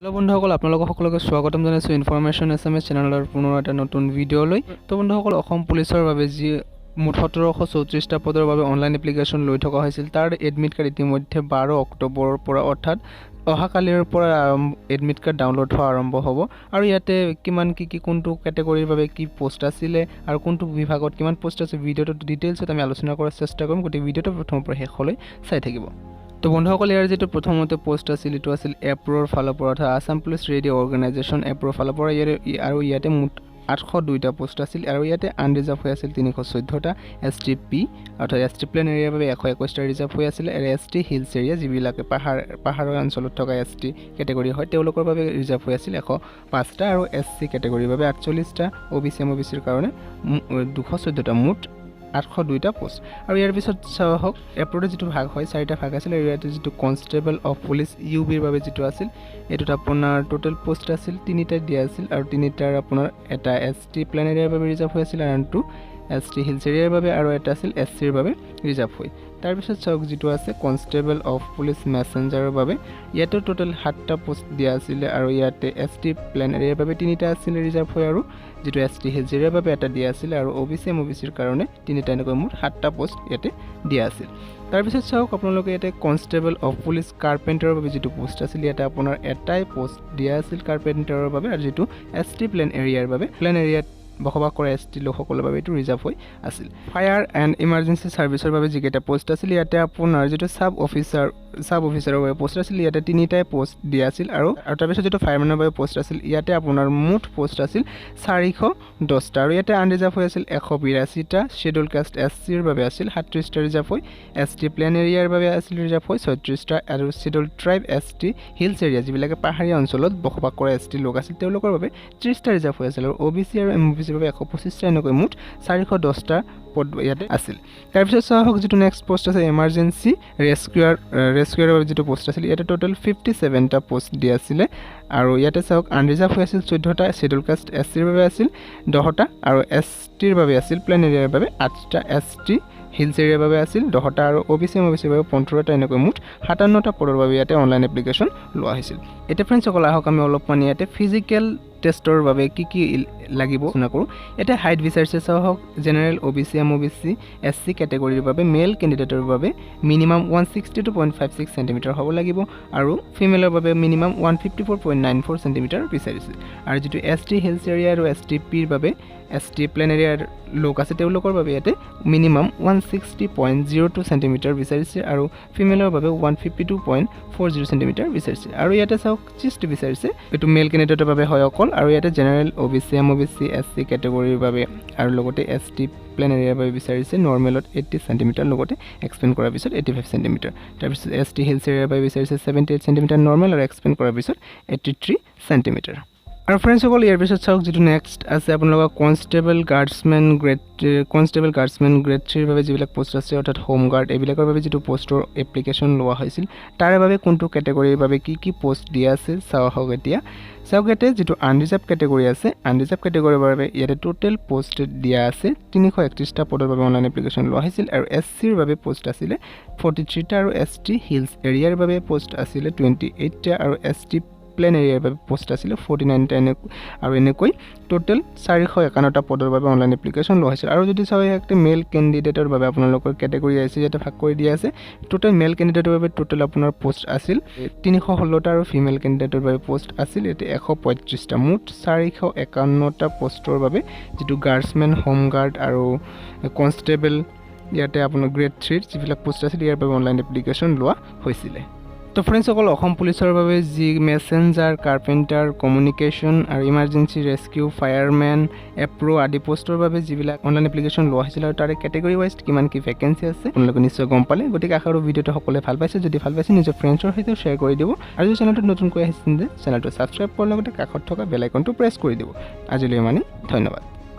Hello' বন্ধুসকল, আপোনালোকক সকলোকে স্বাগতম জনাইছোঁ ইনফৰমেশ্যন এছ এম এছ চেনেলৰ পুনৰ এটা নতুন ভিডিঅ'লৈ। তো বন্ধুসকল, অসম পুলিচৰ বাবে যি মুঠ 1734টা পদৰ বাবে অনলাইন এপ্লিকেশ্যন লৈ থকা হৈছিল, তাৰ এডমিট কাৰ্ড ইতিমধ্যে 12 অক্টোবৰৰ পৰা, অৰ্থাৎ অহাকালিৰ পৰা আৰম্ভ এডমিট কাৰ্ড ডাউনলোড হোৱা আৰম্ভ হ'ব। আৰু ইয়াতে কিমান কি কি, কোনটো কেটেগৰীৰ বাবে কি পষ্ট আছিলে আৰু কোনটো বিভাগত কিমান পষ্ট আছে, ভিডিঅ'টোত ডিটেইলছত আমি আলোচনা কৰাৰ চেষ্টা কৰিম। গতিকে ভিডিঅ'টো প্ৰথমৰ পৰা শেষলৈ চাই থাকিব। তো বন্ধুসকল, ইয়াৰ যিটো প্ৰথমতে পষ্ট আছিল, এইটো আছিল এপ্ৰ'ৰ ফালৰ পৰা, অৰ্থাৎ আছাম পুলিচ ৰেডিঅ' অৰ্গেনাইজেশ্যন এপ্ৰ'ৰ ফালৰ পৰা। ইয়াৰে আৰু ইয়াতে মুঠ 802টা পষ্ট আছিল আৰু ইয়াতে আনৰিজাৰ্ভ হৈ আছিল 314টা, এছ টি পি অৰ্থাৎ এছ টি প্লেন এৰিয়াৰ বাবে 121টা ৰিজাৰ্ভ হৈ আছিলে আৰু এছ টি হিলছ এৰিয়া, যিবিলাকে পাহাৰৰ অঞ্চলত থকা এছ টি কেটেগৰী হয়, তেওঁলোকৰ বাবে ৰিজাৰ্ভ হৈ আছিল 105টা আৰু এছ চি কেটেগৰীৰ বাবে 48টা, অ' বি চি, এম অ' বি চিৰ কাৰণে 214টা, মুঠ 802টা পষ্ট। আৰু ইয়াৰ পিছত চাওক, এপ্ৰ'ৰ যিটো ভাগ হয়, চাৰিটা ভাগ আছিল। আৰু ইয়াতে যিটো কনষ্টেবল অফ পুলিচ ইউ বিৰ বাবে যিটো আছিল, এইটোত আপোনাৰ টোটেল পষ্ট আছিল তিনিটা দিয়া আছিল আৰু তিনিটাৰ আপোনাৰ এটা এছ টি প্লেন এৰিয়াৰ বাবে ৰিজাৰ্ভ হৈ আছিল আৰু আনটো এছ টি হিলছ এৰিয়াৰ বাবে আৰু এটা আছিল এছ চিৰ বাবে ৰিজাৰ্ভ হৈ। তাৰপিছত চাওক, যিটো আছে কনষ্টেবল অফ পুলিচ মেছেঞ্জাৰৰ বাবে, ইয়াতো টোটেল সাতটা পষ্ট দিয়া আছিলে আৰু ইয়াতে এছ টি প্লেন এৰিয়াৰ বাবে তিনিটা আছিলে ৰিজাৰ্ভ হৈ আৰু যিটো এছ টি হিলছ এৰিয়াৰ বাবে এটা দিয়া আছিলে আৰু অ' বি চি, এম অ' বি চিৰ কাৰণে তিনিটা, এনেকৈ মুঠ সাতটা পষ্ট ইয়াতে দিয়া আছিল। তাৰপিছত চাওক আপোনালোকে, ইয়াতে কনষ্টেবল অফ পুলিচ কাৰ্পেণ্টাৰৰ বাবে যিটো পষ্ট আছিল, ইয়াতে আপোনাৰ এটাই পষ্ট দিয়া আছিল কাৰ্পেণ্টাৰৰ বাবে আৰু যিটো এছ টি প্লেন এৰিয়াৰ বাবে, প্লেন এৰিয়াত বসবাস কৰা এছ টি লোকসকলৰ বাবে এইটো ৰিজাৰ্ভ হৈ আছিল। ফায়াৰ এণ্ড ইমাৰ্জেঞ্চি ছাৰ্ভিচৰ বাবে যিকেইটা পষ্ট আছিল, ইয়াতে আপোনাৰ যিটো চাব অফিচাৰৰ বাবে পষ্ট আছিল, ইয়াতে তিনিটাই পষ্ট দিয়া আছিল। আৰু তাৰপিছত যিটো ফায়াৰমেনৰ বাবে পষ্ট আছিল, ইয়াতে আপোনাৰ মুঠ পষ্ট আছিল 410টা আৰু ইয়াতে আনৰিজাৰ্ভ হৈ আছিল 182টা, শ্বেডিউল কাষ্ট এছ চিৰ বাবে আছিল 37টা ৰিজাৰ্ভ হৈ, এছ টি প্লেন এৰিয়াৰ বাবে আছিল ৰিজাৰ্ভ হৈ 36টা আৰু schedule tribe S T hills area, যিবিলাকে পাহাৰীয়া অঞ্চলত বসবাস কৰা এছ টি লোক আছিল, তেওঁলোকৰ বাবে 30টা ৰিজাৰ্ভ হৈ আছিল আৰু অ' বি চি আৰু এম অ' বি চিৰ বাবে 125টা, এনেকৈ মুঠ 410টা পদ ইয়াতে আছিল। তাৰপিছত চোৱা হওক, যিটো নেক্সট পষ্ট আছে, এমাৰ্জেঞ্চি ৰেস্কিউৰৰ বাবে যিটো পষ্ট আছিল, ইয়াতে টোটেল 57টা পষ্ট দিয়া আছিলে আৰু ইয়াতে চাওক, আনৰিজাৰ্ভ হৈ আছিল 14টা, শ্বেডিউল কাষ্ট এছ চিৰ বাবে আছিল 10টা আৰু এছ টিৰ বাবে আছিল প্লেন এৰিয়াৰ বাবে আঠটা, এছ টি হিলছ এৰিয়াৰ বাবে আছিল 10টা আৰু অ' বি চি, এম অ' বি চিৰ বাবে 15টা, এনেকৈ মুঠ 57টা পদৰ বাবে ইয়াতে অনলাইন এপ্লিকেশ্যন লোৱা হৈছিল। এতিয়া ফ্ৰেণ্ডছসকল, আহক আমি অলপমান ইয়াতে ফিজিকেল টেষ্টৰ বাবে কি কি লাগিব আলোচনা কৰোঁ। ইয়াতে হাইট বিচাৰিছে, চাওক, জেনেৰেল, অ' বি চি, এম অ' বি চি, এছ চি কেটেগৰীৰ বাবে মেল কেণ্ডিডেটৰ বাবে minimum 162.56 centimeter হ'ব লাগিব আৰু ফিমেলৰ বাবে minimum 154.94 centimeter বিচাৰিছে। আৰু যিটো এছ টি হিলছ এৰিয়া আৰু এছ টি পিৰ বাবে, এছ টি প্লেন এৰিয়াৰ লোক আছে, তেওঁলোকৰ বাবে ইয়াতে minimum 160.02 centimeter বিচাৰিছে আৰু ফিমেলৰ বাবে 152.40 centimeter বিচাৰিছে। আৰু ইয়াতে চাওক, চেষ্ট বিচাৰিছে, এইটো মেল কেণ্ডিডেটৰ বাবে হয় অকল। আৰু ইয়াতে জেনেৰেল, অ' বি চি, এম অ' বি চি, এছ চি কেটেগৰীৰ বাবে আৰু লগতে এছ টি প্লেন এৰিয়াৰ বাবে বিচাৰিছে নৰ্মেলত 80 চেণ্টিমিটাৰ, লগতে এক্সপেণ্ড কৰাৰ পিছত 85 চেণ্টিমিটাৰ। তাৰপিছত এছ টি হিলছ এৰিয়াৰ বাবে বিচাৰিছে 78 চেণ্টিমিটাৰ নৰ্মেল আৰু এক্সপেণ্ড কৰাৰ পিছত 83 চেণ্টিমিটাৰ। আৰু ফ্ৰেণ্ডছসকল, ইয়াৰ পিছত চাওক, যিটো নেক্সট আছে আপোনালোকৰ কনষ্টেবল গাৰ্ডছমেন গ্ৰেড থ্ৰীৰ বাবে যিবিলাক পষ্ট আছে, অৰ্থাৎ হোম গাৰ্ড, এইবিলাকৰ বাবে যিটো পষ্টৰ এপ্লিকেশ্যন লোৱা হৈছিল, তাৰ বাবে কোনটো কেটেগৰীৰ বাবে কি কি পষ্ট দিয়া আছিল চাওঁ আহক। এতিয়া চাওক, ইয়াতে যিটো আনৰিজাৰ্ভ কেটেগৰী আছে, আনৰিজাৰ্ভ কেটেগৰীৰ বাবে ইয়াতে টোটেল পষ্ট দিয়া আছে 331টা পদৰ বাবে অনলাইন এপ্লিকেশ্যন লোৱা হৈছিল আৰু এছ চিৰ বাবে পষ্ট আছিলে 43টা আৰু এছ টি হিলছ এৰিয়াৰ বাবে পষ্ট আছিলে 28টা আৰু এছ টি প্লেন এৰিয়াৰ বাবে পষ্ট আছিলে 49টা। আৰু এনেকৈ টোটেল 451টা পদৰ বাবে অনলাইন এপ্লিকেশ্যন লোৱা হৈছিল। আৰু যদি চাওঁ, ইয়াতে মেল কেণ্ডিডেটৰ বাবে আপোনালোকৰ কেটেগৰী আছে, ইয়াতে ভাগ কৰি দিয়া আছে। টোটেল মেল কেণ্ডিডেটৰ বাবে টোটেল আপোনাৰ পষ্ট আছিল 316টা আৰু ফিমেল কেণ্ডিডেটৰ বাবে পষ্ট আছিল ইয়াতে 135টা। মুঠ 451টা পষ্টৰ বাবে যিটো গাৰ্ডছমেন, হোম গাৰ্ড আৰু কনষ্টেবল, ইয়াতে আপোনাৰ গ্ৰেড থ্ৰীৰ যিবিলাক পষ্ট আছিল, ইয়াৰ বাবে অনলাইন এপ্লিকেশ্যন লোৱা হৈছিলে। তো ফ্ৰেণ্ডছসকল, অসম পুলিচৰ বাবে যি মেছেঞ্জাৰ, কাৰ্পেণ্টাৰ, কমিউনিকেশ্যন আৰু ইমাৰ্জেঞ্চি ৰেস্কিউ, ফায়াৰমেন, এপ্ৰ' আদি পষ্টৰ বাবে যিবিলাক অনলাইন এপ্লিকেশ্যন লোৱা হৈছিল আৰু তাৰে কেটেগৰী ৱাইজ কিমান কি ভেকেঞ্চি আছে, আপোনালোকে নিশ্চয় গম পালে। গতিকে আশা কৰোঁ ভিডিঅ'টো সকলোৱে ভাল পাইছে। যদি ভাল পাইছে, নিজৰ ফ্ৰেণ্ডছৰ সৈতেও শ্বেয়াৰ কৰি দিব আৰু যদি চেনেলটোত নতুনকৈ আহিছে, তেন্তে চেনেলটো ছাবস্ক্ৰাইব কৰাৰ লগতে কাষত থকা বেল আইকনটো প্ৰেছ কৰি দিব। আজিলৈ ইমানেই, ধন্যবাদ।